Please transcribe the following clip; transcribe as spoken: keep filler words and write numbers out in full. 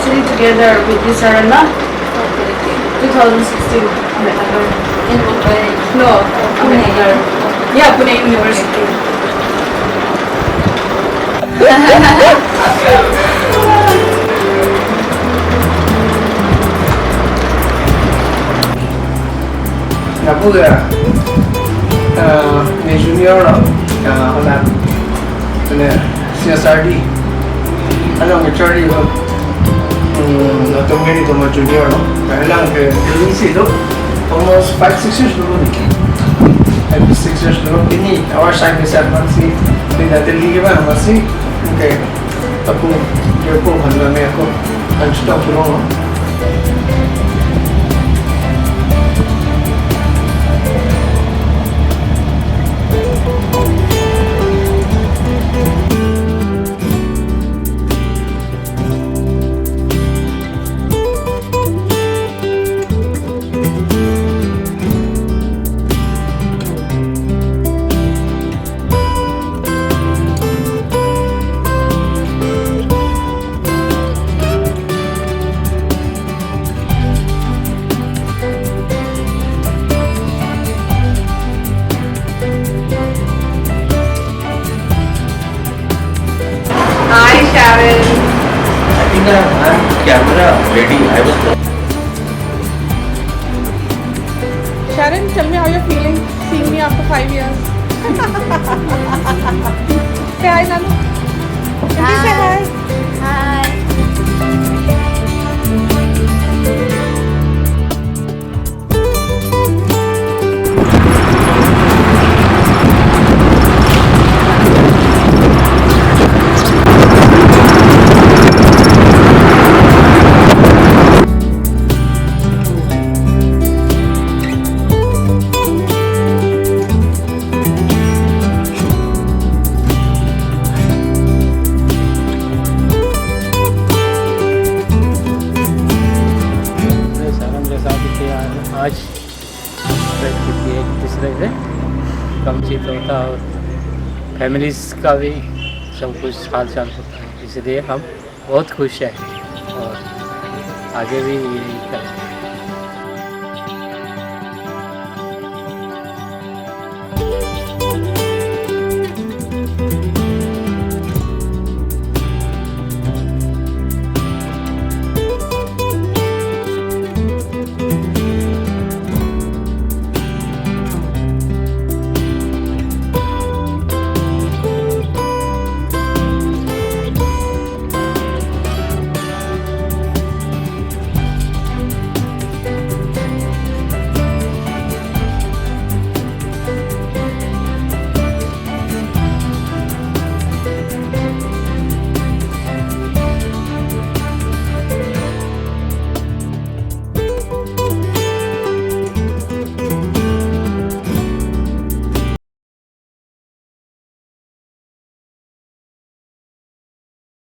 Actually together with this Sarana, two thousand sixteen. In Mumbai? No, Pune. Yeah, Pune University. Lapu ke, eh, ne junior lo, eh, hala, mane C S R D. Hala nge charli lo, hmm, latum ke netum junior lo. Hala ke dulu isi lo, almost five, six years dulu ne. Five, six years dulu. Pini, our side ke seven months si, pini Delhi ke ba, masih, okay. Ako, dia ko, handa me ako, ang stop lo. Hi, Sharon. I think I'm, I'm camera ready. I was Sharon, tell me how you're feeling seeing me after five years. Say hi, Nanu. Nanu, say hi. Hi. Sarang के साथ थे आज, आज एक दूसरे से कम चित होता और फैमिलीज का भी सब कुछ हाल चाल होता है, इसलिए हम बहुत खुश हैं और आगे भी यही